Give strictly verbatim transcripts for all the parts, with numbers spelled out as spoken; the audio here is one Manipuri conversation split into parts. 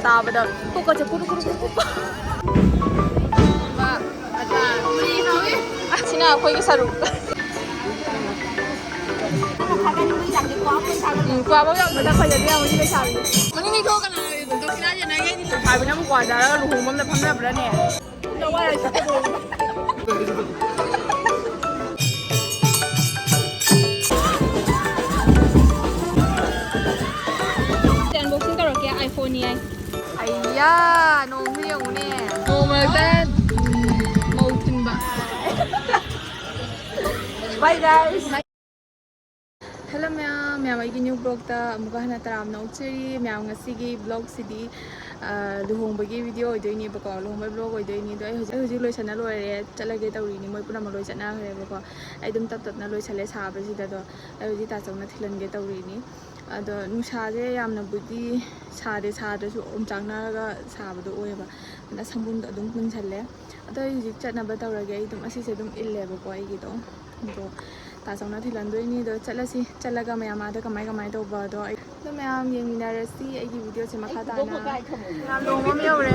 ꯇꯥꯕꯗ ꯀꯣꯛꯀꯁꯦ ꯀꯨꯔꯨ ꯀꯨꯔꯨ ꯀꯨꯔꯨ ꯀꯨꯔꯨ꯫ ꯑꯁꯤꯅ ꯑꯩꯈꯣꯏꯒꯤ ꯁꯔꯨꯛ꯫ ꯎꯝ, ꯀ꯭ꯋꯥꯐꯧ ꯌꯥꯎꯗꯅ ꯐꯖꯗꯦ ꯌꯥꯝꯅꯤ ꯂꯩꯁꯥꯕꯤ꯫ ꯃꯅꯤꯡꯗꯩ ꯊꯣꯛꯑꯒ ꯀꯅꯥ ꯂꯩꯔꯤꯅꯣ? ꯗꯣꯛꯁꯤꯅꯥꯁꯦ ꯅꯪ ꯌꯩꯔꯤꯗꯣ꯫ ꯂꯩꯁꯥꯕꯤꯅ ꯑꯃꯨꯛ ꯀ꯭ꯋꯥ ꯆꯥꯔꯒ ꯂꯨꯍꯣꯡꯕ ꯑꯃꯗ ꯐꯝꯅꯕ꯭ꯔꯥꯅꯦ? Unboxing ꯇꯧꯔꯛꯀꯦ, iPhone ꯅꯤ ꯍꯥꯏ꯫ ꯑꯩꯌꯥ, ꯅꯣꯡꯁꯦ ꯌꯦꯡꯉꯨꯅꯦ꯫ ꯅꯣꯡ ꯃꯔꯛꯇ ꯃꯧ ꯊꯤꯟꯕ꯫ Bye, guys. Hello ꯃꯌꯥꯝ, ꯃꯌꯥꯝ ꯑꯩꯒꯤ new vlogꯇ ꯑꯃꯨꯛꯀ ꯍꯟꯅ ꯇꯔꯥꯝꯅ ꯑꯣꯛꯆꯔꯤ꯫ ꯃꯌꯥꯝ ꯉꯁꯤꯒꯤ vlogꯁꯤꯗꯤ, ꯑ, ꯂꯨꯍꯣꯡꯕꯒꯤ video ꯑꯣꯏꯗꯣꯏꯅꯦꯕꯀꯣ, ꯂꯨꯍꯣꯡꯕꯒꯤ vlog ꯑꯣꯏꯗꯣꯏꯅꯤ꯫ ꯑꯗꯣ ꯑꯩ ꯍꯧꯖꯤꯛ, ꯑꯩ ꯍꯧꯖꯤꯛ ꯂꯣꯏꯁꯟꯅ ꯂꯣꯏꯔꯦ, ꯆꯠꯂꯒꯦ ꯇꯧꯔꯤꯅꯤ꯫ ꯃꯣꯏ ꯄꯨꯝꯅꯃꯛ ꯂꯣꯏ ꯆꯠꯅꯈ꯭ꯔꯦꯕꯀꯣ꯫ ꯑꯩ ꯑꯗꯨꯝ ꯇꯞ ꯇꯞꯅ ꯂꯣꯏꯁꯜꯂꯦ ꯁꯥꯕꯁꯤꯗ꯫ ꯑꯗꯣ ꯑꯩ ꯍꯧꯖꯤꯛ ꯇꯥꯆꯧꯅ ꯊꯤꯜꯍꯟꯒꯦ ꯇꯧꯔꯤꯅꯤ꯫ ꯑꯗꯣ ꯅꯨꯡꯁꯥꯁꯦ ꯌꯥꯝꯅꯕꯨꯗꯤ ꯁꯥꯗꯦ, ꯁꯥꯗ꯭ꯔꯁꯨ ꯑꯣꯝꯆꯥꯛꯅꯔꯒ ꯁꯥꯕꯗꯣ ꯑꯣꯏꯌꯦꯕ꯫ ꯑꯗꯨꯅ ꯁꯝꯕꯨꯟꯗꯣ ꯑꯗꯨꯝ ꯄꯨꯟꯁꯜꯂꯦ꯫ ꯑꯗꯣ ꯑꯩ ꯍꯧꯖꯤꯛ ꯆꯠꯅꯕ ꯇꯧꯔꯒꯦ꯫ ꯑꯩ ꯑꯗꯨꯝ ꯑꯁꯤꯁꯦ ꯑꯗꯨꯝ ꯏꯜꯂꯦꯕꯀꯣ ꯑꯩꯒꯤꯗꯣ꯫ ꯑꯗꯣ ꯇꯥꯆꯧꯅ ꯊꯤꯜꯍꯟꯗꯣꯏꯅꯤ꯫ ꯑꯗꯣ ꯆꯠꯂꯁꯤ, ꯆꯠꯂꯒ ꯃꯌꯥꯝ ꯑꯥꯗ ꯀꯃꯥꯏ ꯀꯃꯥꯏ ꯇꯧꯕꯗꯣ ꯑꯩ ꯑꯗꯣ ꯃꯌꯥꯝ ꯌꯦꯡꯃꯤꯟꯅꯔꯁꯤ ꯑꯩꯒꯤ videoꯁꯦ ꯃꯈꯥ ꯇꯥꯅ꯫ ꯃꯌꯥꯝ ꯂꯨꯍꯣꯡꯕ ꯑꯃ ꯌꯧꯔꯦ꯫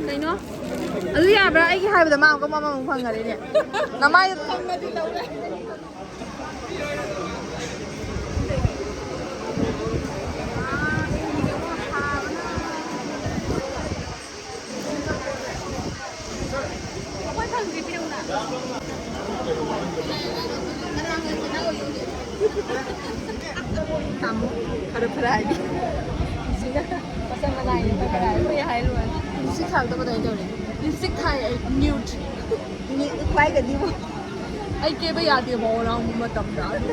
ꯀꯩꯅꯣ? ꯑꯗꯨ ꯌꯥꯕ꯭ꯔꯥ? ꯑꯩꯒꯤ ꯍꯥꯏꯕꯗ ꯃꯥ ꯑꯃꯨꯛꯀ ꯃꯃꯜ ꯑꯃꯨꯛ ꯐꯪꯈꯔꯦꯅꯦ꯫ ꯅꯃꯥꯏꯗ ꯐꯪꯉꯗꯤ ꯂꯧꯔꯦ꯫ ꯇꯥꯃꯣ, ꯈꯔ ꯐꯔꯦ ꯍꯥꯏꯗꯤ꯫ ꯁꯤꯅ ꯃꯁꯝ ꯃꯅꯥꯏꯅꯦ, ꯈꯔ ꯐꯔꯦ ꯍꯥꯏꯗꯤ꯫ ꯍꯣꯏ ꯍꯥꯏꯔꯨꯔꯅꯤ꯫ ꯂꯤꯞꯁꯇꯤꯛ ꯊꯥꯔꯛꯇꯕ ꯑꯗꯨꯃꯥꯏꯅ ꯇꯧꯔꯦ꯫ ꯂꯤꯞꯁꯇꯤꯛ ꯊꯥꯏ ꯑꯩ, nude꯫ ꯅꯦꯠ ꯈ꯭ꯋꯥꯏꯒꯗꯤꯕꯨ꯫ ꯑꯩ ꯀꯦꯕ ꯌꯥꯗꯦꯕ ꯑꯉꯥꯡꯕ ꯃꯇꯝꯗ꯫ ꯑꯗꯨ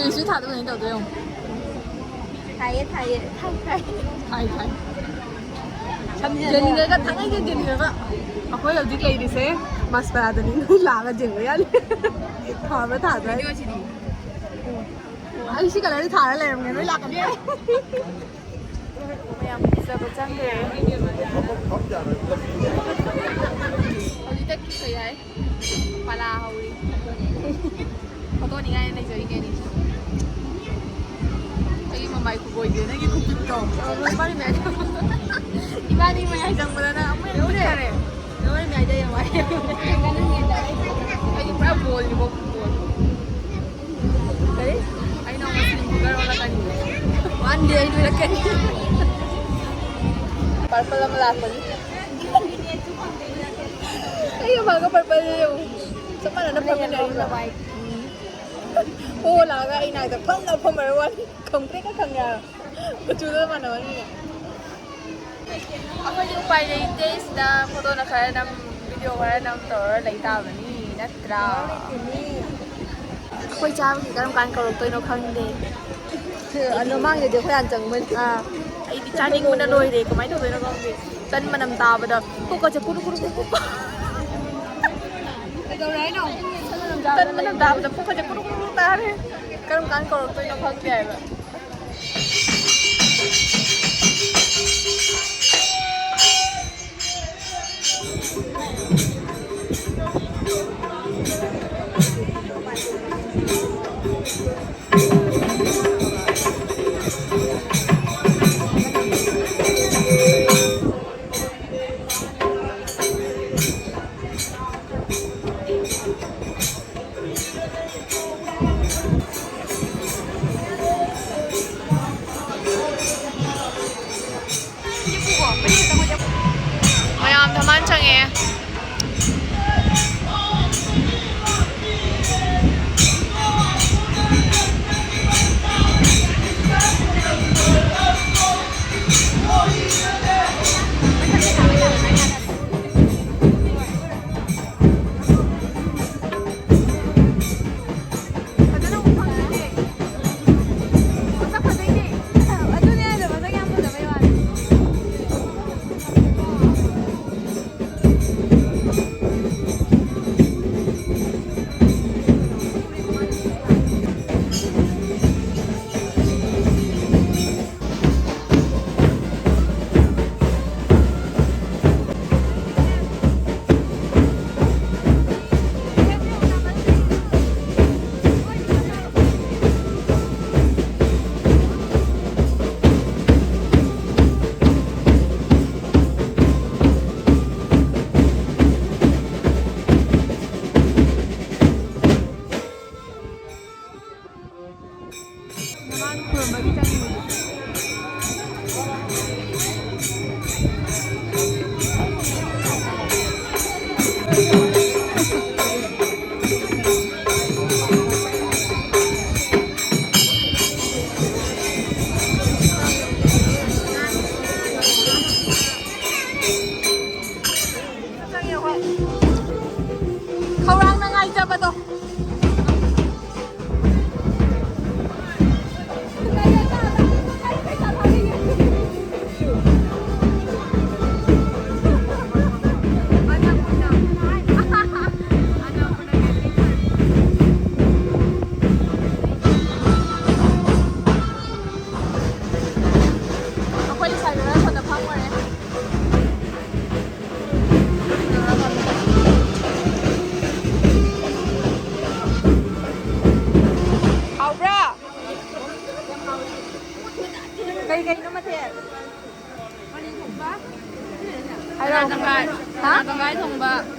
ꯂꯤꯞꯁꯇꯤꯛ ꯊꯥꯗꯕ ꯑꯗꯨꯃꯥꯏꯅ ꯇꯧꯗꯣꯏ ꯌꯦꯡꯉꯣ꯫ ꯊꯥꯏꯌꯦ, ꯊꯥꯏꯌꯦ꯫ ꯊꯥꯏ, ꯊꯥꯏ꯫ ꯊꯥꯏ, ꯊꯥꯏ꯫ ꯁꯝꯁꯤꯅ ꯖꯦꯅꯤꯅꯒ ꯊꯥꯡꯉꯩꯁꯦ ꯖꯦꯅꯤꯅꯒ꯫ ꯑꯩꯈꯣꯏ ꯍꯧꯖꯤꯛ ꯂꯩꯔꯤꯁꯦ ꯃꯁꯄꯔꯥꯗꯅꯤ꯫ ꯅꯣꯏ ꯂꯥꯛꯑꯒ ꯌꯦꯡꯕ ꯌꯥꯅꯤ꯫ ꯊꯥꯕ꯭ꯔꯥ ꯊꯥꯗ꯭ꯔꯥ? ꯚꯤꯗꯤꯑꯣꯁꯤꯗꯤ꯫ ꯑꯩ ꯁꯤ colourꯁꯦ ꯊꯥꯔ ꯂꯩꯔꯝꯒꯦ꯫ ꯅꯣꯏ ꯂꯥꯛꯀꯅꯤ꯫ ꯃꯌꯥꯝ ꯐꯖꯕ ꯆꯪꯈ꯭ꯔꯦ꯫ ꯍꯧꯖꯤꯛꯇ ꯀꯤꯁ ꯌꯥꯏ꯫ ꯄꯂꯥ ꯍꯧꯔꯤ꯫ ꯐꯣꯇꯣ ꯅꯤꯡꯉꯥꯏ ꯂꯩꯖꯔꯤꯉꯩꯅꯤ꯫ ꯃꯥꯏ ꯈꯨꯕꯣꯏꯁꯦ, ꯅꯪꯒꯤ ꯈꯨꯄꯤꯛꯇꯣ꯫ ꯏꯕꯥꯅꯤ ꯃꯌꯥꯏ ꯆꯪꯕꯗ ꯅꯪ ꯑꯃꯨꯛ ꯍꯦꯟꯅ ꯄꯤꯛꯊꯔꯦ꯫ ꯅꯣꯏ ꯃꯌꯥꯏꯗ ꯌꯥꯝ ꯋꯥꯏ꯫ ꯑꯩꯗꯤ ꯄꯨꯔꯥ ꯕꯣꯜꯅꯤꯕꯣ, ꯐꯨꯠꯕꯣꯜ꯫ ꯀꯔꯤ? ꯑꯩꯅ ꯑꯃꯨꯛ ꯁ꯭ꯂꯤꯝ ꯐꯤꯒꯔ ꯑꯣꯜꯂꯛꯀꯅꯤ꯫ ꯋꯥꯟ ꯗꯦ ꯑꯩ ꯅꯣꯏꯔꯛꯀꯅꯤ꯫ ꯄꯔꯄꯜ ꯑꯃ ꯂꯥꯛꯄꯅꯤ꯫ ꯑꯩꯒ ꯃꯥꯒ ꯄꯔꯄꯜꯁꯦ ꯌꯦꯡꯉꯨ꯫ ꯆꯞ ꯃꯥꯟꯅꯅ ꯐꯝꯃꯤꯟꯅꯔꯤꯕ꯫ ꯑꯣ ꯂꯥꯛꯑꯒ ꯑꯩ ꯅꯥꯛꯇ ꯐꯝꯅ ꯐꯝꯃꯔ ꯋꯥꯅꯤ꯫ ꯈꯪꯄ꯭ꯔꯦꯛꯀ ꯈꯪꯉꯦ ꯍꯥꯏꯕ꯫ ꯃꯆꯨꯗꯣ ꯃꯥꯟꯅꯕꯅꯤꯅ꯫ ꯑꯩꯈꯣꯏꯗꯤ ꯎꯄꯥꯏ ꯂꯩꯇꯦ꯫ ꯁꯤꯗ ꯐꯣꯇꯣꯅ ꯈꯔ ꯅꯝ, ꯚꯤꯗꯤꯑꯣ ꯈꯔ ꯅꯝ ꯇꯧꯔ ꯂꯩ ꯇꯥꯕꯅꯤ ꯅꯠꯇ꯭ꯔꯥ? ꯑꯩꯈꯣꯏ ꯆꯥꯕꯒꯤ ꯀꯔꯝ ꯀꯥꯟ ꯀꯧꯔꯛꯇꯣꯏꯅꯣ ꯈꯪꯗꯦ꯫ ꯑꯗꯣ ꯃꯃꯥꯡꯗꯗꯤ ꯑꯩꯈꯣꯏ ꯍꯥꯟꯅ ꯆꯪꯕꯅꯤ꯫ ꯑꯥ, ꯑꯩꯗꯤ ꯆꯥꯅꯤꯡꯕꯅ ꯂꯣꯏꯔꯦ, ꯀꯃꯥꯏꯅ ꯇꯧꯗꯣꯏꯅꯣ ꯈꯪꯗꯦ꯫ ꯇꯟ ꯃꯅꯝ ꯇꯥꯕꯗ ꯄꯨꯛꯀꯁꯦ ꯀꯨꯔꯨ ꯀꯨꯔꯨ ꯀꯨꯔꯨ ꯀꯨꯔꯨ꯫ ꯀꯩꯗꯧꯔꯦ ꯍꯥꯏꯅꯣ? ꯇꯟ ꯃꯅꯝ ꯇꯥꯕꯗ ꯄꯨꯛꯀꯁꯦ ꯀꯨꯔꯨ ꯀꯨꯔꯨ ꯀꯨꯔꯨ ꯇꯥꯔꯦ꯫ ꯀꯔꯝ ꯀꯥꯟ ꯀꯧꯔꯛꯇꯣꯏꯅꯣ ꯈꯪꯗꯦ ꯍꯥꯏꯕ꯫ ꯃꯌꯥꯝ ꯙꯃꯥꯟ ꯆꯪꯉꯦ꯫ ꯈꯨꯔꯨꯝꯕꯒꯤ ꯆꯪꯉꯤ ꯍꯧꯖꯤꯛ꯫ ꯆꯪꯉꯦ ꯑꯩꯈꯣꯏ꯫ ꯈꯧꯔꯥꯡꯅ ꯉꯥꯏꯖꯕꯗꯣ꯫ ꯑꯩꯈꯣꯏ ꯂꯩꯁꯥꯕꯤ ꯈꯔ ꯁꯣꯝꯗ ꯐꯝꯈ꯭ꯔꯦ꯫ ꯍꯥꯎꯕ꯭ꯔꯥ? ꯀꯩ ꯀꯩꯅꯣ ꯃꯊꯦꯜ? ꯍꯥꯏꯔꯛꯑꯣ꯫ ꯆꯅꯥ ꯇꯪꯈꯥꯏ꯫ ꯍꯥ? ꯆꯅꯥ ꯇꯪꯈꯥꯏ ꯊꯣꯡꯕ,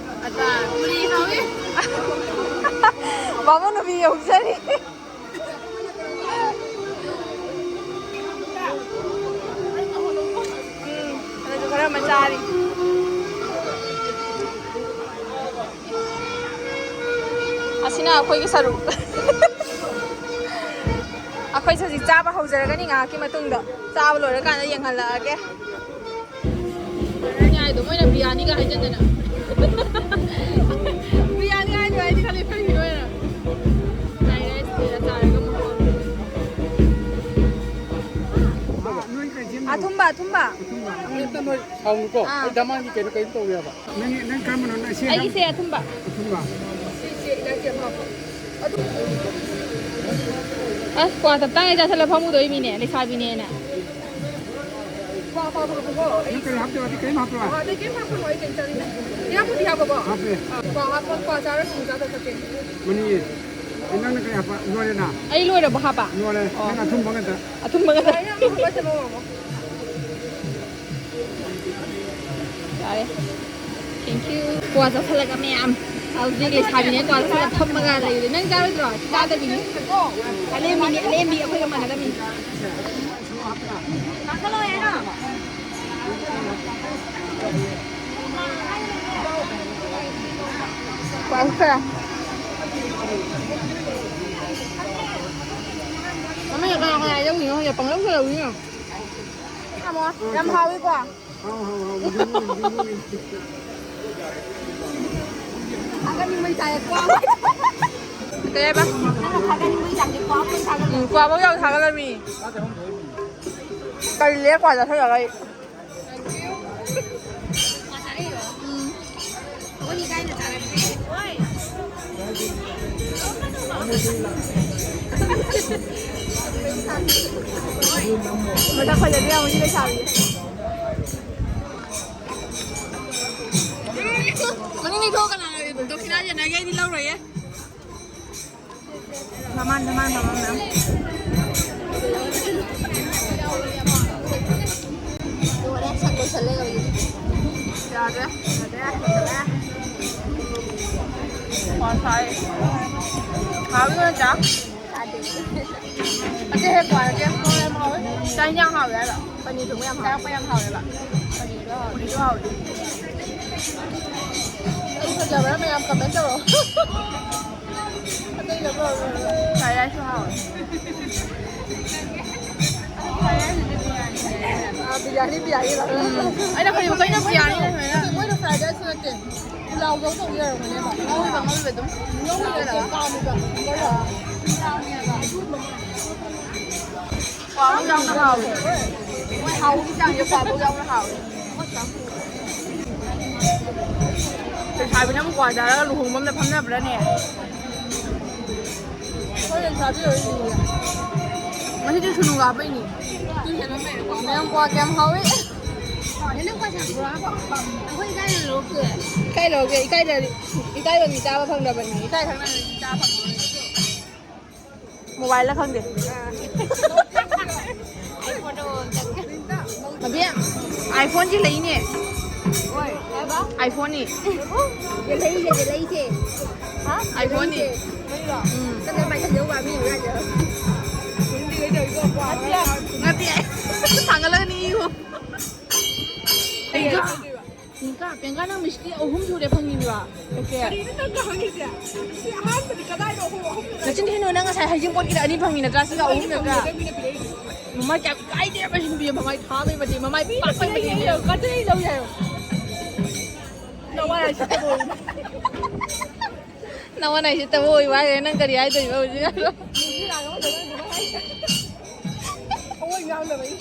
ꯑꯆꯥꯔ, ꯄꯨꯔꯤ ꯍꯥꯎꯏ꯫ ꯕꯥꯃꯣꯟ ꯅꯨꯄꯤ ꯌꯧꯖꯔꯤ꯫ ꯎꯝ, ꯑꯗꯨꯁꯨ ꯈꯔ ꯑꯃ ꯆꯥꯔꯤ꯫ ꯑꯁꯤꯅ ꯑꯩꯈꯣꯏꯒꯤ ꯁꯔꯨꯛ꯫ ꯑꯩꯈꯣꯏꯁꯨ ꯍꯧꯖꯤꯛ ꯆꯥꯕ ꯍꯧꯖꯔꯒꯅꯤ ꯉꯥꯏꯍꯥꯛꯀꯤ ꯃꯇꯨꯡꯗ꯫ ꯆꯥꯕ ꯂꯣꯏꯔꯀꯥꯟꯗ ꯌꯦꯡꯍꯜꯂꯛꯑꯒꯦ꯫ ꯕꯤꯔꯌꯥꯅꯤ ꯍꯥꯏꯗꯣ ꯃꯣꯏꯅ ꯕꯤꯔꯌꯥꯅꯤꯒ ꯍꯥꯏꯖꯟꯗꯅ꯫ ꯕꯤꯔꯌꯥꯅꯤ ꯍꯥꯏꯗꯣ ꯑꯩꯗꯤ ꯈꯜꯂꯤ ꯐ꯭ꯔꯥꯏ ꯔꯥꯏꯁ ꯑꯣꯏꯅ ꯆꯥꯔꯒ ꯑꯃꯨꯛ ꯍꯥꯎꯔꯦ꯫ ꯅꯣꯏ ꯀꯩ ꯁꯦꯝꯅꯣ? ꯑꯊꯨꯝꯕ, ꯑꯊꯨꯝꯕ꯫ ꯑꯊꯨꯝꯕ꯫ ꯑꯝꯇ ꯅꯣꯏ ꯁꯥꯎꯅꯨꯀꯣ꯫ ꯑꯥ꯫ ꯑꯩ ꯗꯃꯥꯟꯒꯤ ꯀꯩꯅꯣ ꯀꯩꯅꯣ ꯇꯧꯋꯦꯕ꯫ ꯅꯪ, ꯅꯪ ꯀꯔꯝꯕꯅꯣ? ꯅꯪ ꯁꯦꯝ-, ꯑꯩꯒꯤꯁꯦ ꯑꯊꯨꯝꯕ꯫ ꯑꯊꯨꯝꯕ꯫ ꯑꯁ, ꯀ꯭ꯋꯥ ꯇꯞ ꯇꯥꯡꯉꯩ ꯆꯥꯁꯜꯂ ꯐꯝꯃꯨꯗꯣꯏ ꯃꯤꯅꯦ, ꯂꯩꯁꯥꯕꯤꯅꯦꯅ꯫ ꯀ꯭ꯋꯥ ꯄꯥꯕ ꯍꯥꯞꯄꯕꯣ? ꯅꯪ ꯀꯔꯤ ꯍꯥꯞꯇꯣꯏꯕ? ꯑꯗꯨ ꯀꯔꯤꯝ ꯍꯥꯞꯄꯣꯏ? ꯑꯥ, ꯑꯗꯩ ꯀꯔꯤꯝ ꯍꯥꯞꯄꯣꯏ, ꯑꯩ ꯀꯔꯤꯝ ꯆꯥꯅꯤꯡꯗꯦ꯫ ꯏꯌꯥꯝꯕꯗꯤ ꯍꯥꯞꯄꯕꯣ? ꯍꯥꯞꯄꯦ꯫ ꯑꯥ, ꯀ꯭ꯋꯥ ꯍꯥꯞꯄ, ꯀ꯭ꯋꯥ ꯆꯥꯔ ꯁꯤꯡꯖꯨ ꯆꯥꯗꯧ ꯁꯔꯨꯛꯇꯤ꯫ ꯃꯅꯤ꯫ ꯑꯦ, ꯅꯪꯅ ꯀꯔꯤ ꯍꯥꯞꯄ? ꯂꯣꯏꯔꯦꯅ? ꯑꯩ ꯂꯣꯏꯔꯕꯣ ꯍꯥꯞꯄ? ꯂꯣꯏꯔꯦ꯫ ꯑꯣ꯫ ꯅꯪ ꯑꯊꯨꯝꯕ ꯉꯥꯛꯇ꯫ ꯑꯊꯨꯝꯕ ꯉꯥꯛꯇ꯫ ꯂꯣꯏꯔꯦ, ꯑꯃ ꯍꯥꯞꯄ ꯁꯦꯝꯃꯣ, ꯃꯃꯣ꯫ ꯌꯥꯔꯦ꯫ Thank you꯫ ꯀ꯭ꯋꯥ ꯆꯥꯁꯜꯂꯒ ꯃꯌꯥꯝ꯫ ꯍꯧꯖꯤꯛ ꯂꯩꯁꯥꯕꯤꯅꯦꯀꯣ, ꯁꯤꯗ ꯐꯝꯃꯒ ꯂꯩꯔꯦ꯫ ꯅꯪ ꯆꯥꯔꯣꯏꯗ꯭ꯔꯣ? ꯆꯥꯗꯕꯤꯅꯤ꯫ ꯑꯂꯦꯝꯕꯤꯅꯤ, ꯑꯂꯦꯝꯕꯤ ꯑꯩꯈꯣꯏꯒ ꯃꯥꯟꯅꯗꯕꯅꯤ꯫ ꯄꯥꯡꯊ꯫ ꯃꯃꯤꯡ ꯀꯅꯥ ꯀꯅꯥ ꯌꯧꯔꯤꯅꯣ ꯈꯪꯗꯦ, ꯄꯪꯂꯧꯗ ꯂꯧꯔꯤꯅꯣ꯫ ꯌꯥꯝ ꯍꯥꯎꯋꯤꯀꯣ꯫ ꯊꯥꯒꯠꯅꯤꯡꯕꯩ ꯆꯥꯏꯌꯦ, ꯀ꯭ꯋꯥ꯫ ꯀꯩ ꯍꯥꯏꯕ? ꯅꯪꯅ ꯊꯥꯒꯠꯅꯤꯡꯕꯩ ꯆꯥꯡꯁꯦ ꯀ꯭ꯋꯥ ꯑꯃ ꯊꯥꯒꯠꯂꯦ꯫ ꯎꯝ, ꯀ꯭ꯋꯥ ꯐꯥꯎ ꯌꯥꯎ ꯊꯥꯒꯠꯂꯝꯃꯤ꯫ ꯀꯔꯤ ꯂꯩꯔ ꯀ꯭ꯋꯥ ꯆꯥꯊꯣꯛꯑꯒ ꯑꯩ꯫ ꯀ꯭ꯋꯥ ꯆꯥꯔꯛꯏꯔꯣ? ꯎꯝ꯫ ꯑꯩꯈꯣꯏꯗꯤ ꯀꯥꯏꯗ ꯆꯥꯔꯛꯀꯦ? ꯃꯁꯛ ꯐꯖꯕꯤ ꯌꯥꯝ ꯎꯁꯤꯠꯇꯦ ꯁꯥꯕꯤꯁꯦ꯫ ꯃꯅꯤꯡꯗꯩ ꯊꯣꯛꯑ ꯀꯅꯥꯅꯣ ꯗꯈꯤꯅꯥ ꯌꯦꯟꯅꯒꯦ? ꯑꯩꯗꯤ ꯂꯧꯔꯣꯏꯌꯦ꯫ ꯃꯃꯥꯟ, ꯃꯃꯥꯟ, ꯃꯃꯥꯟ ꯃꯌꯥꯝ꯫ ꯂꯣꯏꯔꯦ, ꯁꯛ ꯂꯣꯏꯁꯜꯂꯦ ꯍꯧꯖꯤꯛ꯫ ꯌꯥꯗ꯭ꯔꯦ, ꯌꯥꯗ꯭ꯔꯦ, ꯌꯥꯗ꯭ꯔꯦ꯫ ꯀ꯭ꯋꯥ ꯁꯥꯏ꯫ ꯍꯥꯎꯕ ꯅꯠꯇ꯭ꯔꯥ? ꯆꯥꯗꯦ꯫ ꯑꯇꯩ ꯍꯦꯛ ꯀ꯭ꯋꯥ ꯅꯠꯇꯦ, ꯀ꯭ꯋꯥ ꯌꯥꯝ ꯍꯥꯎꯋꯦ꯫ ꯆꯥꯛ ꯏꯟꯖꯥꯡ ꯍꯥꯎꯋꯦ ꯍꯥꯏꯔꯣ? ꯄꯅꯤꯔ ꯊꯣꯡꯕ ꯌꯥꯝ ꯍꯥꯎꯋꯦ꯫ ꯆꯥꯔꯛꯄ ꯌꯥꯝ ꯍꯥꯎꯋꯦꯕ꯫ ꯄꯅꯤꯔꯗꯣ ꯍꯥꯎꯋꯦ꯫ ꯄꯅꯤꯔꯗꯣ ꯍꯥꯎꯋꯦ꯫ ꯑꯩ ꯐꯖꯕ꯭ꯔꯥ ꯃꯌꯥꯝ comment ꯇꯧꯔꯣ꯫ ꯑꯇꯩ ꯂꯧꯔꯣ, ꯂꯧꯔꯣ, ꯂꯧꯔꯣ꯫ Fried rice ꯁꯨ ꯍꯥꯎꯋꯦ꯫ ꯑꯥ, ꯕꯤꯔꯌꯥꯅꯤ, ꯕꯤꯔꯌꯥꯅꯤ ꯂꯧꯔꯣ꯫ ꯎꯝ꯫ ꯑꯩꯅ ꯈꯜꯂꯤꯕ ꯀꯩꯅꯣ ꯕꯤꯔꯌꯥꯅꯤ ꯍꯥꯏꯅ꯫ ꯃꯣꯏꯗꯣ fried rice ꯁꯨ ꯅꯠꯇꯦ꯫ ꯄꯨꯂꯥꯎꯗꯧ ꯇꯧ ꯂꯩꯔꯝꯒꯅꯦꯕ꯫ ꯉꯧꯔꯤꯕ, ꯉꯧꯔꯤꯕ ꯑꯗꯨꯝ꯫ ꯉꯧꯔꯤꯕ꯫ ꯄꯥꯝꯃꯤꯕ꯫ ꯀ꯭ꯋꯥꯕꯧ ꯌꯥꯎꯅ ꯍꯥꯎꯋꯦ꯫ ꯃꯣꯏ ꯍꯥꯎꯕꯒꯤ ꯆꯥꯡꯁꯦ ꯀ꯭ꯋꯥꯕꯧ ꯌꯥꯎꯅ ꯍꯥꯎꯋꯦ꯫ ꯂꯩꯁꯥꯕꯤꯅꯕꯨ ꯀ꯭ꯋꯥ ꯆꯥꯔꯒ ꯂꯨꯍꯣꯡꯕ ꯑꯝꯗ ꯐꯝꯅꯕ꯭ꯔꯥꯅꯦ? ꯍꯣꯏ, ꯂꯩꯁꯥꯕꯤ ꯑꯣꯏꯔꯤꯅꯦ꯫ ꯉꯁꯤꯗꯤ ꯁꯨꯅꯨꯒ ꯍꯥꯞꯄꯛꯏꯅꯦ꯫ ꯃꯌꯥꯝ ꯀ꯭ꯋꯥ ꯀꯌꯥꯝ ꯍꯥꯎꯋꯤ꯫ ꯅꯪ ꯀ꯭ꯋꯥ ꯆꯥꯕ꯭ꯔꯣ? ꯑꯩꯈꯣꯏ ꯏꯀꯥꯏꯅ ꯂꯧꯔꯛꯇꯦ꯫ ꯏꯀꯥꯏ ꯂꯧꯔꯛꯇꯦ꯫ ꯏꯀꯥꯏꯗ-, ꯏꯀꯥꯏꯕ ꯃꯤ ꯆꯥꯕ ꯐꯪꯗꯕꯅꯤ꯫ ꯏꯀꯥꯏ ꯈꯪꯗꯕ ꯃꯤ ꯆꯥꯕ ꯐꯪꯗꯕꯅꯤ꯫ Mobile ꯂ ꯈꯪꯗꯦ꯫ ꯑꯕꯦꯝ, iPhone ꯁꯤ ꯂꯩꯅꯦ꯫ ꯑꯥꯏꯐꯣꯟꯅꯤ꯫ ꯌꯦꯜꯍꯩꯁꯦ, ꯌꯦꯜꯍꯩꯁꯦ꯫ ꯍꯥ? ꯑꯥꯏꯐꯣꯟꯅꯤ꯫ ꯌꯦꯜꯍꯩꯁꯦ꯫ ꯎꯝ꯫ ꯀꯟꯅ ꯄꯥꯏꯁꯟꯗꯧꯕ ꯃꯤ ꯑꯃ ꯌꯥꯗꯦꯕ꯫ ꯅꯠꯇꯦ꯫ ꯊꯥꯡꯒꯠꯂꯒꯅꯤ ꯏꯌꯨ꯫ ꯄꯦꯡꯀꯥ, ꯄꯦꯡꯀꯥ, ꯅꯪ ꯃꯤꯁꯇꯤ ꯑꯍꯨꯝ ꯁꯨꯔꯦ ꯐꯪꯉꯤꯕ꯫ ꯑꯣꯀꯦ꯫ ꯀꯔꯤꯅꯣ ꯅꯪꯅ ꯍꯪꯉꯤꯁꯦ? ꯁꯤ ꯑꯍꯥꯟꯕꯗꯤ ꯀꯗꯥꯏꯗ ꯑꯍꯨꯝ, ꯑꯍꯨꯝ ꯅꯆꯤꯟ ꯊꯤꯅꯨ, ꯅꯪ ꯉꯁꯥꯏ ꯍꯩꯖꯤꯡꯄꯣꯠꯀꯤꯗ ꯑꯅꯤ ꯐꯪꯉꯤ ꯅꯠꯇ꯭ꯔꯥ? ꯁꯤꯒ ꯑꯍꯨꯝ ꯅꯠꯇ꯭ꯔꯥ? ꯃꯃꯥꯏ ꯀꯌꯥꯝ ꯏꯀꯥꯏꯗꯦꯕ, ꯁꯤ ꯅꯨꯄꯤ ꯃꯃꯥꯏ ꯊꯥꯕꯩ ꯃꯇꯤꯛ, ꯃꯃꯥꯏ ꯄꯥꯛꯄꯩ ꯃꯇꯤꯛ꯫ ꯀꯠꯆꯔꯤ ꯂꯧ ꯌꯥꯏꯌꯣ꯫ ꯅꯋꯥ ꯌꯥꯏꯁꯤꯠꯇꯕ ꯑꯣꯏ꯫ ꯅꯋꯥ ꯌꯥꯏꯁꯤꯠꯇꯕ ꯑꯣꯏꯕ ꯍꯥꯏꯔꯦ, ꯅꯪ ꯀꯔꯤ ꯍꯥꯏꯗꯣꯏꯕ ꯍꯧꯖꯤꯛ? ꯃꯤꯒꯤ ꯂꯥꯛꯑꯒ ꯐꯖꯅ ꯑꯗꯨꯃꯥꯏ ꯍꯥꯏ꯫ ꯊꯃꯣꯏ ꯌꯥꯎꯗꯕꯩ꯫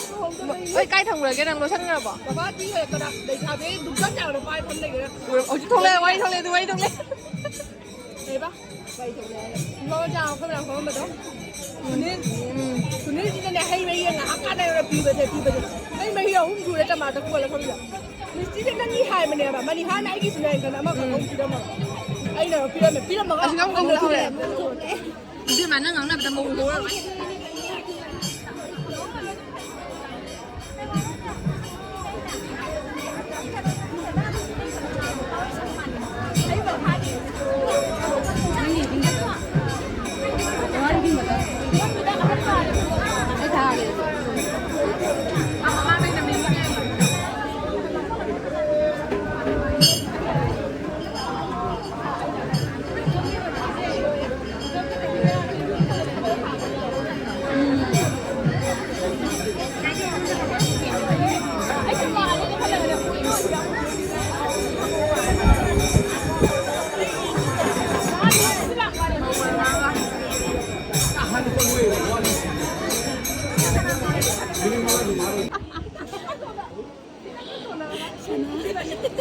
ꯂꯨꯍꯣꯡꯗꯕꯩ꯫ ꯍꯣꯏ, ꯀꯥꯏ ꯊꯝꯈ꯭ꯔꯒꯦ ꯅꯪ? ꯂꯣꯏꯁꯟꯈ꯭ꯔꯕꯣ? ꯕꯕꯥ ꯊꯤ ꯂꯩꯔꯛꯄꯗ ꯂꯩꯁꯥꯕꯤ ꯗꯨꯛꯀꯟ ꯌꯥꯎꯔ ꯄꯥꯏ ꯐꯝ ꯂꯩꯈ꯭ꯔꯦ꯫ ꯍꯧꯖꯤꯛ ꯊꯣꯛꯂꯛꯑꯦ, ꯋꯥꯔꯤ ꯊꯣꯛꯂꯛꯑꯦ, ꯑꯗꯨ ꯋꯥꯔꯤ ꯊꯣꯛꯂꯛꯑꯦ꯫ ꯀꯩꯕ? ꯀꯩ ꯇꯧꯔꯦ ꯍꯥꯏꯔꯦ? ꯏꯃꯥ ꯃꯆꯥ ꯑꯩꯈꯣꯏ ꯃꯌꯥꯝ ꯐꯝꯃꯝꯕꯗꯣ꯫ ꯁꯨꯅꯤꯜ, ꯎꯝ꯫ ꯁꯨꯅꯤꯜꯁꯤꯅꯅꯦ, ꯍꯩ ꯃꯍꯤ ꯉꯥꯏꯍꯥꯛ ꯀꯥꯟꯅꯔꯒ ꯄꯤꯕꯁꯦ, ꯄꯤꯕꯁꯦ꯫ ꯍꯩ ꯃꯍꯤ ꯑꯍꯨꯝ ꯁꯨꯔꯦ ꯇꯃꯥꯇ ꯀꯣꯜꯂ ꯊꯝꯃꯤꯗꯣ꯫ ꯃꯤꯁꯇꯤꯁꯦ ꯅꯪꯒꯤ ꯍꯥꯏꯕꯅꯦꯕ, ꯃꯅꯤꯍꯥꯅ ꯑꯩꯒꯤꯁꯨꯅꯦ ꯍꯥꯏꯗꯅ ꯑꯃꯈꯛ ꯎꯝ꯫ ꯑꯃꯨꯛ ꯄꯤꯔꯝꯃꯒ꯫ ꯑꯩꯅ ꯄꯤꯔꯝꯃꯦ, ꯄꯤꯔꯝꯃꯒ ꯑꯁ, ꯅꯪ ꯑꯃꯨꯛ ꯀꯧꯊꯣꯔꯛꯑꯦ꯫ ꯏꯕꯦꯝꯃ, ꯅꯪ ꯉꯥꯡꯅꯕꯗ ꯃꯧ ꯍꯧꯔꯔꯣꯏ꯫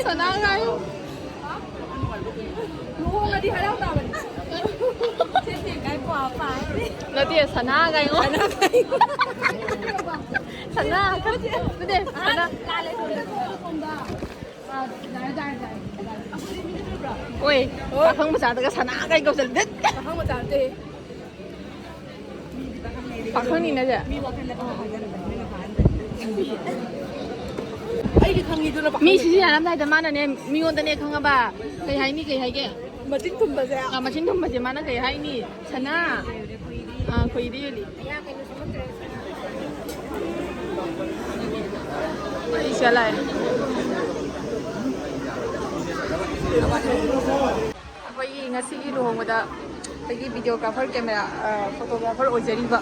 ꯁꯅꯥ ꯉꯥꯏꯌꯨ꯫ ꯂꯨꯍꯣꯡꯉꯗꯤ ꯍꯔꯥꯎ ꯇꯥꯕꯅꯤ꯫ ꯅꯠꯇꯦ, ꯁꯅꯥ ꯉꯥꯏꯌꯨ꯫ ꯁꯅꯥ ꯉꯥꯏꯌꯨ꯫ ꯁꯅꯥ, ꯅꯠꯇꯦ, ꯁꯅꯥ꯫ ꯑꯣꯏ, ꯄꯥꯈꯪ ꯃꯆꯥꯗꯒ ꯁꯅꯥ ꯀꯥꯏ ꯀꯧꯁꯜꯂꯤ꯫ ꯄꯥꯈꯪ ꯃꯆꯥ ꯅꯠꯇꯦ꯫ ꯄꯥꯈꯪꯅꯤꯅꯦ ꯁꯦ꯫ ꯃꯤ ꯋꯥꯈꯜꯗ ꯄꯥꯈꯪ ꯍꯥꯏꯖꯜꯂꯨ꯫ ꯑꯩꯗꯤ ꯈꯪꯉꯤꯗꯨꯅ ꯃꯤ ꯄꯥꯈꯪ ꯁꯤꯖꯤꯟꯅꯔꯝꯗꯥꯏꯗ ꯃꯥꯅꯅꯦ ꯃꯤꯉꯣꯟꯗꯅꯦ ꯈꯪꯉꯕ ꯀꯩ ꯍꯥꯏꯅꯤ ꯀꯩ ꯍꯥꯏꯒꯦ? ꯃꯆꯤꯟ ꯊꯨꯝꯕꯁꯦ꯫ ꯑꯥ, ꯃꯆꯤꯟ ꯊꯨꯝꯕꯁꯦ ꯃꯥꯅ ꯀꯩ ꯍꯥꯏꯅꯤ? ꯁꯅꯥ꯫ ꯑꯥ, ꯈꯣꯏꯗꯤ ꯌꯣꯜꯂꯤ꯫ ꯑꯩꯁꯦ ꯂꯥꯛꯑꯦ꯫ ꯑꯩꯈꯣꯏꯒꯤ ꯉꯁꯤꯒꯤ ꯂꯨꯍꯣꯡꯕꯗ ꯑꯩꯈꯣꯏꯒꯤ videographer, camera, ꯑ, photographer ꯑꯣꯏꯖꯔꯤꯕ꯫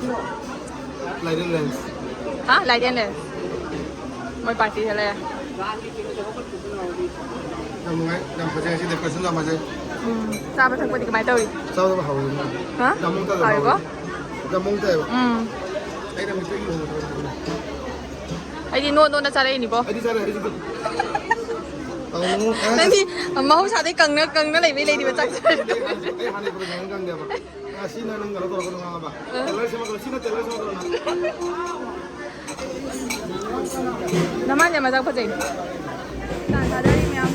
Light and lens꯫ ꯍꯥ? Light and lens꯫ ꯃꯣꯏ party ꯗ ꯂꯩꯔꯦ꯫ ꯌꯥꯝ ꯅꯨꯡꯉꯥꯏ, ꯌꯥꯝ ꯐꯖꯩ, ꯉꯁꯤ decoration ꯌꯥꯝ ꯐꯖꯩ꯫ ꯎꯝ, ꯆꯥꯕ ꯊꯛꯄꯗꯤ ꯀꯃꯥꯏꯅ ꯇꯧꯔꯤ? ꯆꯥꯕ ꯍꯥꯎꯋꯤ꯫ ꯍꯥ? ꯌꯥꯝ ꯃꯑꯣꯡ ꯇꯥꯏ, ꯍꯥꯎꯔꯤꯕꯣ? ꯍꯥꯎꯋꯤ꯫ ꯌꯥꯝ ꯃꯑꯣꯡ ꯇꯥꯏꯕ꯫ ꯎꯝ꯫ ꯑꯩꯅ ꯃꯤꯇꯩꯒꯤ ꯂꯨꯍꯣꯡꯕ ꯊꯣꯛꯂꯛꯄꯅꯦ꯫ ꯑꯩꯗꯤ ꯅꯣꯟ ꯅꯣꯟꯅ ꯆꯥꯔꯛꯏꯅꯤꯀꯣ꯫ ꯑꯩꯗꯤ ꯆꯥꯔꯦ, ꯑꯩꯗꯤ ꯆꯥꯔꯦ꯫ ꯅꯪꯗꯤ ꯃꯍꯧꯁꯥꯗꯩ ꯀꯪꯅ, ꯀꯪꯅ ꯂꯩꯕꯩ ꯂꯩꯔꯤꯕ ꯆꯥꯛ ꯆꯥꯔꯤꯗꯣ꯫ ꯑꯩ ꯍꯥꯟꯅ, ꯑꯩ ꯍꯥꯟꯅ ꯀꯩꯅꯣ ꯈꯪꯗꯦꯕ꯫ ꯉꯁꯤ ꯅꯪ, ꯅꯪ ꯀꯩꯅꯣ ꯇꯧꯔꯛꯀꯅꯨ ꯉꯥꯡꯉꯕ? ꯇꯦꯂꯔ ꯁꯦꯝꯃꯛꯀꯅꯨ꯫ ꯁꯤꯅ ꯇꯦꯂꯔ ꯁꯦꯝꯃꯛꯀꯅꯨ ꯅꯪ꯫ ꯅꯃꯥꯏꯁꯦ ꯃꯁꯛ ꯐꯖꯩ꯫ ꯇꯥꯟ ꯊꯥꯗꯔꯤ ꯃꯌꯥꯝ꯫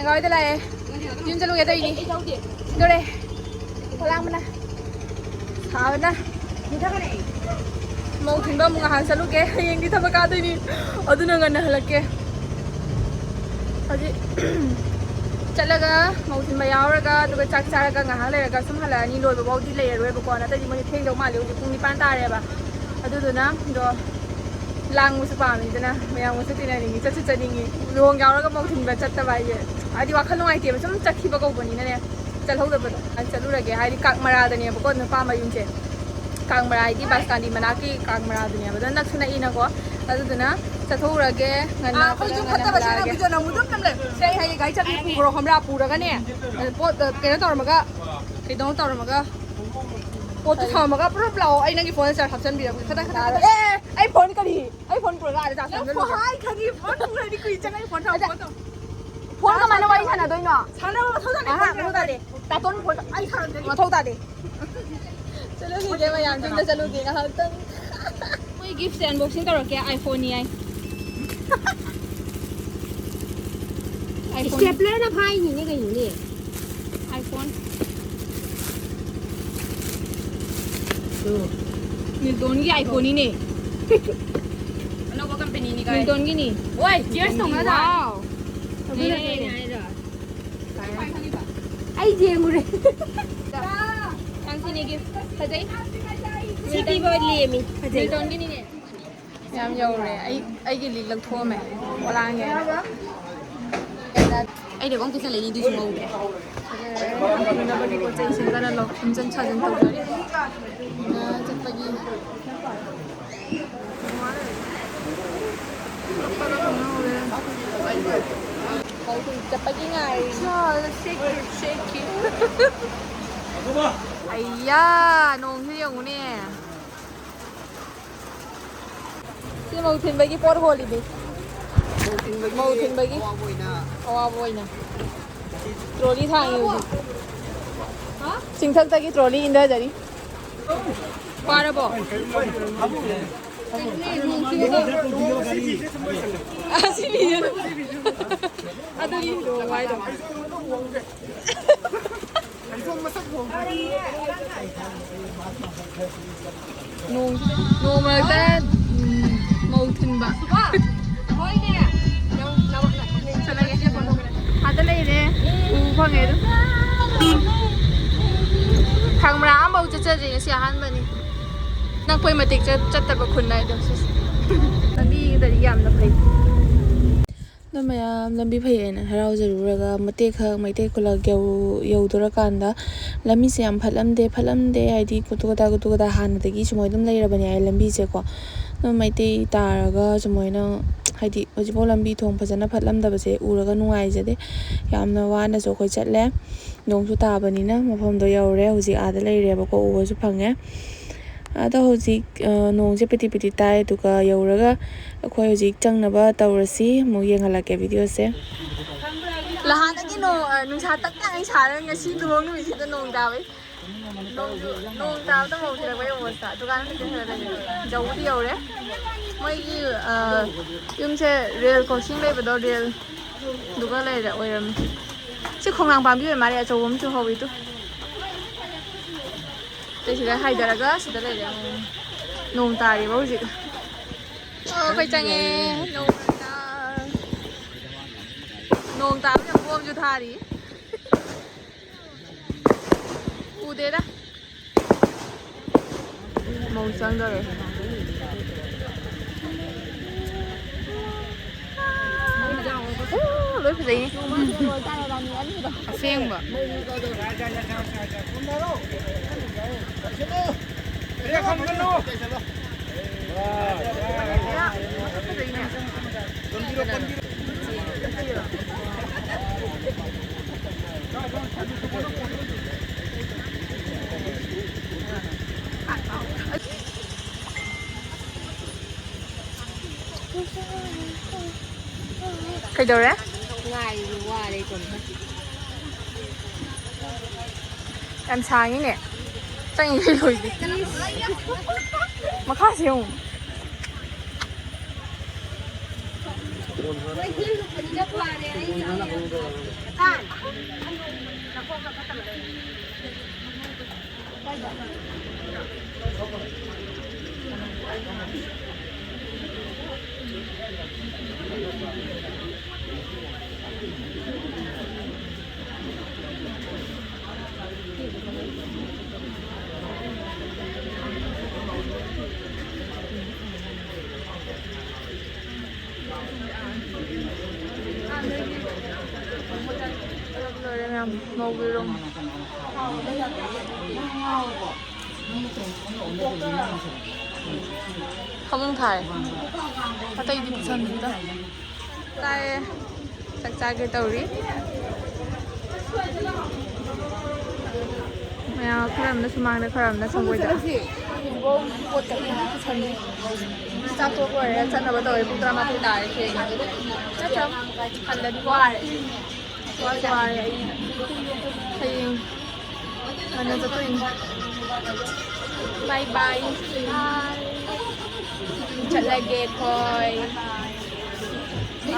ꯊꯦꯡꯒꯥꯏꯗ ꯂꯥꯛꯑꯦ꯫ ꯌꯨꯝ ꯆꯠꯂꯨꯒꯦ ꯇꯧꯔꯤꯅꯤ꯫ ꯗꯣꯔꯦ꯫ ꯈꯣꯂꯥꯡꯕꯅ꯫ ꯁꯥꯕꯅ꯫ ꯃꯧ ꯊꯤꯟꯕ ꯑꯃꯨꯛ ꯉꯥꯏꯍꯥꯛ ꯆꯠꯂꯨꯒꯦ꯫ ꯍꯌꯦꯡꯗꯤ ꯊꯕꯛ ꯀꯥꯗꯣꯏꯅꯤ꯫ ꯑꯗꯨꯅ ꯉꯟꯅ ꯍꯜꯂꯛꯀꯦ꯫ ꯍꯧꯖꯤꯛ ꯆꯠꯂꯒ ꯃꯧ ꯊꯤꯟꯕ ꯌꯥꯎꯔꯒ, ꯑꯗꯨꯒ ꯆꯥꯛ ꯆꯥꯔꯒ ꯉꯥꯏꯍꯥꯛ ꯂꯩꯔꯒ ꯁꯨꯝ ꯍꯜꯂꯛꯑꯅꯤ꯫ ꯂꯣꯏꯕ ꯐꯥꯎꯗꯤ ꯂꯩꯔꯔꯣꯏꯕꯀꯣ꯫ ꯅꯠꯇ꯭ꯔꯗꯤ ꯃꯣꯏꯁꯦ ꯊꯦꯡꯗꯧ ꯃꯥꯜꯂꯦ꯫ ꯍꯧꯖꯤꯛ ꯄꯨꯡ ꯅꯤꯄꯥꯟ ꯇꯥꯔꯦꯕ꯫ ꯑꯗꯨꯗꯨꯅ ꯑꯗꯣ ꯂꯥꯡꯕꯁꯨ ꯄꯥꯝꯃꯤꯗꯅ, ꯃꯌꯥꯝꯒꯁꯨ ꯇꯤꯟꯅꯅꯤꯡꯉꯤ, ꯆꯠꯁꯨ ꯆꯠꯅꯤꯡꯉꯤ꯫ ꯂꯨꯍꯣꯡ ꯌꯥꯎꯔꯒ ꯃꯧ ꯊꯤꯟꯕ ꯆꯠꯇꯕ ꯍꯥꯏꯁꯦ ꯍꯥꯏꯗꯤ ꯋꯥꯈꯜ ꯅꯨꯡꯉꯥꯏꯇꯦꯕ, ꯁꯨꯝ ꯆꯠꯈꯤꯕ ꯀꯧꯕꯅꯤꯅꯅꯦ꯫ ꯆꯠꯍꯧꯗꯕꯗꯣ꯫ ꯑꯩ ꯆꯠꯂꯨꯔꯒꯦ ꯍꯥꯏꯗꯤ ꯀꯥꯛꯃꯔꯥꯗꯅꯦꯕꯀꯣ ꯅꯨꯄꯥ ꯃꯌꯨꯝꯁꯦ꯫ ꯀꯥꯛꯃꯔꯥ ꯍꯥꯏꯗꯤ ꯕꯥꯁꯇꯥꯟꯗꯤ ꯃꯅꯥꯛꯀꯤ ꯀꯥꯛꯃꯔꯥꯗꯨꯅꯦꯕ꯫ ꯑꯗꯣ ꯅꯛꯁꯨ ꯅꯛꯏꯅꯀꯣ꯫ ꯑꯗꯨꯗꯨꯅ ꯆꯠꯊꯣꯛꯎꯔꯒꯦ ꯉꯟꯅ꯫ ꯑꯥ, ꯑꯩꯈꯣꯏ ꯈꯔ ꯌꯨꯝ ꯉꯟꯅ ꯐꯠꯇꯕꯁꯤꯅ ꯍꯜꯂꯛꯑꯒꯦ꯫ ꯚꯤꯗꯤꯑꯣ ꯅꯝꯕꯗꯣ ꯌꯥꯝ ꯂꯩ꯫ ꯁꯦ, ꯑꯩ ꯍꯌꯦꯡ ꯒꯥꯔꯤ ꯆꯥꯕꯤ ꯄꯨꯈ꯭ꯔꯣ ꯈꯣꯝꯕ꯭ꯔꯥ ꯄꯨꯔꯒꯅꯦ꯫ ꯄꯣꯠ ꯀꯩꯅꯣ ꯇꯧꯔꯝꯃꯒ ꯀꯩꯅꯣ ꯇꯧꯔꯝꯃꯒ ꯄꯣꯠꯇꯨ ꯊꯝꯃꯒ ꯄꯨꯔꯞ ꯂꯥꯛꯑꯣ꯫ ꯑꯩ ꯅꯪꯒꯤ ꯐꯣꯟꯗ ꯆꯥꯔꯖ ꯍꯥꯞꯆꯤꯟꯕꯤꯔꯝꯒꯦ꯫ ꯈꯇꯪ ꯈꯇꯪ ꯈꯇꯪ꯫ ꯑꯦ, ꯑꯩ ꯐꯣꯟ ꯀꯔꯤ? ꯑꯩ ꯐꯣꯟ ꯄꯨꯔꯒ ꯑꯥꯗ ꯆꯥꯔꯖ ꯅꯪ ꯍꯥꯞꯆꯤꯟꯕꯤꯔꯝꯒꯦ꯫ ꯐꯣꯟ ꯍꯥꯏ ꯈꯪꯉꯤ, ꯐꯣꯟ ꯄꯨꯔꯗꯤ ꯀꯨꯏ ꯆꯪꯉꯅꯤ, ꯐꯣꯟ ꯊꯝꯃꯣ, ꯑꯗ ꯐꯣꯟ ꯊꯝꯃꯣ꯫ ꯐꯣꯟ ꯀꯃꯥꯏꯅ ꯋꯥꯔꯤ ꯁꯥꯟꯅꯗꯣꯏꯅꯣ? ꯁꯥꯟꯅꯕ ꯃꯊꯧ ꯇꯥꯗꯦ, ꯑꯍꯥ, ꯐꯣꯟ ꯃꯊꯧ ꯇꯥꯗꯦ꯫ ꯇꯥꯇꯣꯟ ꯐꯣꯟ ꯑꯩ ꯁꯥꯟꯅꯗ꯭ꯔꯗꯤ ꯃꯊꯧ ꯇꯥꯗꯦ꯫ ꯆꯠꯂꯨꯈꯤꯒꯦ ꯃꯌꯥꯝ, ꯌꯨꯝꯗ ꯆꯠꯂꯨꯒꯦ ꯉꯥꯏꯍꯥꯛꯇꯪ꯫ ꯃꯣꯏ ꯒꯤꯐꯁꯦ ꯑꯟꯕꯣꯛꯁꯤꯡ ꯇꯧꯔꯛꯀꯦ, iPhone ꯅꯤ ꯍꯥꯏ꯫ iPhone꯫ Stapler ꯅ ꯐꯥꯏꯅꯤꯅꯦ ꯀꯩꯅꯣꯅꯦ꯫ iPhone꯫ ꯇꯨ꯫ ꯃꯤꯜꯇꯣꯟꯒꯤ iPhone ꯅꯤꯅꯦ꯫ ꯑꯅꯧꯕ ꯀꯝꯄꯦꯅꯤꯅꯤ ꯀꯥꯏ꯫ ꯃꯤꯜꯇꯣꯟꯒꯤꯅꯤ꯫ ꯍꯣꯏ, cheers ꯇꯧꯅꯗ꯭ꯔꯥ? Wow꯫ ꯅꯦ, ꯅꯦ, ꯅꯦ, ꯅꯦ꯫ ꯑꯩ ꯌꯦꯡꯉꯨꯔꯦ꯫ ꯅꯪꯁꯤꯅꯦ gift꯫ ꯐꯖꯩ꯫ ꯁꯤ ꯄꯤꯕ ꯂꯦꯝꯃꯤ꯫ ꯐꯖꯩ꯫ ꯃꯤꯜꯇꯣꯟꯒꯤꯅꯤꯅꯦ꯫ ꯌꯥꯝ ꯌꯧꯔꯦ꯫ ꯑꯩ, ꯑꯩꯒꯤ ꯂꯤꯛ ꯂꯧꯊꯣꯛꯑꯝꯃꯦ꯫ ꯄꯣꯂꯥꯡꯉꯦ꯫ ꯑꯩꯅ ꯀꯣꯡ ꯇꯤꯁꯜꯂꯛꯏꯅꯤ, ꯑꯗꯨꯁꯨ ꯉꯧꯗ꯭ꯔꯦ꯫ ꯐꯖꯅꯕꯒꯤ ꯄꯣꯠ ꯆꯩꯁꯤꯡ ꯈꯔ ꯂꯧ-, ꯁꯦꯝꯖꯤꯟ ꯁꯥꯖꯤꯟ ꯇꯧꯖꯔꯤ꯫ ꯑ, ꯆꯠꯄꯒꯤ꯫ ꯆꯠꯄꯒꯤ ꯉꯥꯏꯔꯤ꯫ ꯑꯩꯌꯥ, ꯅꯣꯡꯁꯤ ꯌꯦꯡꯉꯨꯅꯦ꯫ ꯁꯤ ꯃꯧ ꯊꯤꯟꯕꯒꯤ ꯄꯣꯠ ꯍꯣꯜꯂꯤꯅꯤ꯫ ꯃꯧ ꯊꯤꯟꯕꯒꯤ ꯃꯧ ꯊꯤꯟꯕꯒꯤ ꯑꯋꯥꯕ ꯑꯣꯏꯅ꯫ ꯑꯋꯥꯕ ꯑꯣꯏꯅ꯫ ꯇ꯭ꯔꯣꯂꯤ ꯊꯥꯡꯉꯤ ꯍꯧꯖꯤꯛ꯫ ꯆꯤꯡꯊꯛꯇꯒꯤ ꯇ꯭ꯔꯣꯂꯤ ꯏꯟꯊꯖꯔꯤ꯫ ꯄꯥꯔꯕꯣ? ꯑꯁꯤ ꯃꯤꯗꯨꯅ꯫ ꯑꯗꯨꯒꯤ ꯋꯥꯏꯗꯣ꯫ ꯅꯣꯡ, ꯅꯣꯡ ꯃꯔꯛꯇ, ꯎꯝ, ꯃꯧ ꯊꯤꯟꯕ꯫ ꯆꯠꯂꯒꯦ꯫ ꯑꯥꯗ ꯂꯩꯔꯦ꯫ ꯎ ꯐꯪꯉꯦ ꯑꯗꯨꯝ꯫ ꯀꯪꯂꯥ ꯑꯝꯐꯥꯎ ꯆꯠꯆꯗ꯭ꯔꯤ, ꯉꯁꯤ ꯑꯍꯥꯟꯕꯅꯤ꯫ ꯅꯛꯄꯩ ꯃꯇꯤꯛ ꯆꯠ- ꯆꯠꯇꯕ ꯈꯨꯟ ꯍꯥꯏꯗꯣ ꯁꯤꯁꯦ꯫ ꯂꯝꯕꯤꯗꯗꯤ ꯌꯥꯝꯅ ꯐꯩ꯫ ꯑꯗꯣ ꯃꯌꯥꯝ ꯂꯝꯕꯤ ꯐꯩ ꯍꯥꯏꯅ ꯍꯔꯥꯎꯖꯔꯨꯔꯒ ꯃꯇꯦꯛ ꯈꯛ ꯃꯩꯇꯩ ꯈꯨꯂꯛ ꯌꯧ- ꯌꯧꯗꯣꯔꯀꯥꯟꯗ ꯂꯝꯕꯤꯁꯦ ꯌꯥꯝ ꯐꯠꯂꯝꯗꯦ, ꯐꯠꯂꯝꯗꯦ ꯍꯥꯏꯗꯤ ꯀꯨꯇꯨ ꯀꯇꯥ ꯀꯨꯇꯨ ꯀꯇꯥ ꯍꯥꯟꯅꯗꯒꯤ ꯁꯨꯃꯥꯏꯅ ꯑꯗꯨꯝ ꯂꯩꯔꯕꯅꯦ ꯍꯥꯏ ꯂꯝꯕꯤꯁꯦꯀꯣ꯫ ꯑꯗꯨꯝ ꯃꯩꯇꯩ ꯇꯥꯔꯒ ꯁꯨꯃꯥꯏꯅ ꯍꯥꯏꯗꯤ ꯍꯧꯖꯤꯛꯐꯥꯎ ꯂꯝꯕꯤ ꯊꯣꯡ ꯐꯖꯅ ꯐꯠꯂꯝꯗꯕꯁꯦ ꯎꯔꯒ ꯅꯨꯡꯉꯥꯏꯖꯗꯦ꯫ ꯌꯥꯝꯅ ꯋꯥꯅꯁꯨ ꯑꯩꯈꯣꯏ ꯆꯠꯂꯦ꯫ ꯅꯣꯡꯁꯨ ꯇꯥꯕꯅꯤꯅ ꯃꯐꯝꯗꯣ ꯌꯧꯔꯦ꯫ ꯍꯧꯖꯤꯛ ꯑꯥꯗ ꯂꯩꯔꯦꯕꯀꯣ, ꯎꯕꯁꯨ ꯐꯪꯉꯦ꯫ ꯑꯗꯣ ꯍꯧꯖꯤꯛ, ꯑ, ꯅꯣꯡꯁꯦ ꯄꯤꯇꯤ ꯄꯤꯇꯤ ꯇꯥꯏ, ꯑꯗꯨꯒ ꯌꯧꯔꯒ ꯑꯩꯈꯣꯏ ꯍꯧꯖꯤꯛ ꯆꯪꯅꯕ ꯇꯧꯔꯁꯤ꯫ ꯑꯃꯨꯛ ꯌꯦꯡꯍꯜꯂꯛꯀꯦ ꯚꯤꯗꯤꯑꯣꯁꯦ꯫ ꯅꯍꯥꯟꯗꯒꯤ ꯅꯣꯡ, ꯑ, ꯅꯨꯡꯁꯥ ꯇꯞ ꯇꯥꯏ ꯁꯥꯔꯒ ꯉꯁꯤ ꯂꯨꯍꯣꯡ ꯅꯨꯃꯤꯠꯁꯤꯗ ꯅꯣꯡ ꯇꯥꯕꯩ꯫ ꯅꯣꯡꯁꯨ, ꯅꯣꯡ ꯇꯥꯕꯗ ꯃꯧ ꯊꯤꯜꯂꯛꯄꯩ ꯑꯃꯨꯛ ꯇꯥ-, ꯗꯨꯀꯥꯟ ꯈꯛꯇ ꯈꯔ ꯂꯩꯔꯦ꯫ ꯌꯧꯕꯨꯗꯤ ꯌꯧꯔꯦ꯫ ꯃꯣꯏꯒꯤ, ꯑ, ꯌꯨꯝꯁꯦ ꯔꯦꯜ ꯀ꯭ꯔꯣꯁꯤꯡ ꯂꯩꯕꯗꯣ, ꯔꯦꯜ ꯗꯨꯒ ꯂꯩꯔꯦ ꯑꯣꯏꯔꯝꯃꯤ꯫ ꯁꯤ ꯈꯣꯡꯅꯥꯡ ꯄꯥꯝꯕꯤ ꯑꯣꯏ ꯃꯥꯜꯂꯦ, ꯑꯆꯧꯕ ꯑꯃꯁꯨ ꯍꯧꯋꯤ ꯇꯨ꯫ ꯑꯇꯩ ꯁꯤꯗ ꯍꯥꯏꯊꯔꯒ ꯁꯤꯗ ꯂꯩꯔꯦ꯫ ꯅꯣꯡ ꯇꯥꯔꯤꯕ ꯍꯧꯖꯤꯛ꯫ ꯑꯣ, ꯑꯩꯈꯣꯏ ꯆꯪꯉꯦ꯫ ꯅꯣꯡ ꯇꯥ-, ꯅꯣꯡ ꯇꯥꯕ ꯌꯥꯝ ꯄꯣꯝꯁꯨ ꯊꯥꯔꯤ꯫ ꯎꯗꯦꯗ꯫ ꯃꯧ ꯆꯪꯗꯧꯔꯦ꯫ ꯑꯣ, ꯂꯣꯏ ꯐꯖꯩꯅꯦ꯫ ꯑꯁꯦꯡꯕ꯫ ꯀꯩꯗꯧꯔꯦ? ꯉꯥꯏꯕ ꯋꯥꯔꯦ ꯏꯇꯣꯝꯇ꯫ ꯌꯥꯝ ꯁꯥꯡꯉꯤꯅꯦ꯫ ꯆꯪꯉꯤꯈꯩ ꯂꯣꯏꯗꯦ꯫ ꯃꯈꯥꯁꯦ ꯌꯦꯡꯉꯨ꯫ ꯉꯧꯕꯤꯔꯣ꯫ ꯐꯃꯨꯡ ꯊꯥꯏ꯫ ꯑꯇꯩꯗꯤ ꯄꯨꯁꯟꯗ꯭ꯔꯤꯗ꯫ ꯇꯥꯏꯌꯦ꯫ ꯆꯥꯛ ꯆꯥꯒꯦ ꯇꯧꯔꯤ꯫ ꯃꯌꯥꯝ ꯈꯔ ꯑꯃꯅ ꯁꯨꯃꯥꯡꯗ, ꯈꯔ ꯑꯃꯅ ꯁꯪꯒꯣꯏꯗ꯫ ꯆꯥꯛ ꯇꯣꯛ ꯂꯣꯏꯔꯦ, ꯆꯠꯅꯕ ꯇꯧꯔꯦ꯫ ꯄꯨꯡ ꯇꯔꯥꯃꯥꯊꯣꯏ ꯇꯥꯔꯦ꯫ ꯊꯦꯡꯉꯦ꯫ ꯅꯠꯇ꯭ꯔꯥ? ꯍꯜꯂꯗꯤ ꯋꯥꯔꯦ꯫ ꯋꯥꯔꯦ ꯑꯩ꯫ ꯍꯌꯦꯡ ꯉꯟꯅ ꯆꯠꯇꯣꯏꯅꯤ꯫ ꯕꯥꯏ ꯕꯥꯏ꯫ ꯆꯠꯂꯒꯦ ꯑꯩꯈꯣꯏ꯫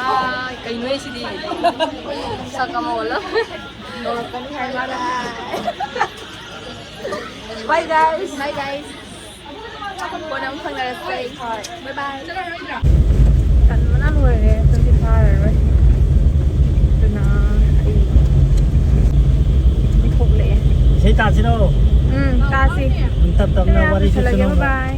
ꯕꯥꯏ꯫ ꯀꯩꯅꯣꯍꯦ ꯁꯤꯗꯤ? ꯁꯛ ꯑꯃ ꯑꯣꯜꯂꯝꯃꯦ꯫ ꯀꯧꯔꯛꯀꯅꯤ ꯍꯥꯏ ꯃꯥꯅ꯫ Bye guys. Bye guys. ꯀꯣꯟꯅ ꯑꯃꯨꯛ ꯐꯪꯅꯔꯁꯦ꯫ ꯍꯣꯏ꯫ Bye bye. ꯇꯟꯕꯅ ꯂꯣꯏꯔꯦ꯫ ꯇꯨꯝꯁꯤꯠ ꯐꯥꯔꯔꯣꯏ꯫ ꯑꯗꯨꯅ ꯑꯩ ꯊꯣꯛꯂꯛꯑꯦ꯫ ꯏꯁꯩ ꯇꯥꯁꯤꯔꯣ? ꯎꯝ, ꯇꯥꯁꯤ꯫ ꯇꯞ ꯇꯞꯅ ꯋꯥꯔꯤ ꯂꯣꯏꯁꯤꯜꯂꯒꯦ꯫ ꯁꯨꯁꯅꯨ꯫ Bye bye.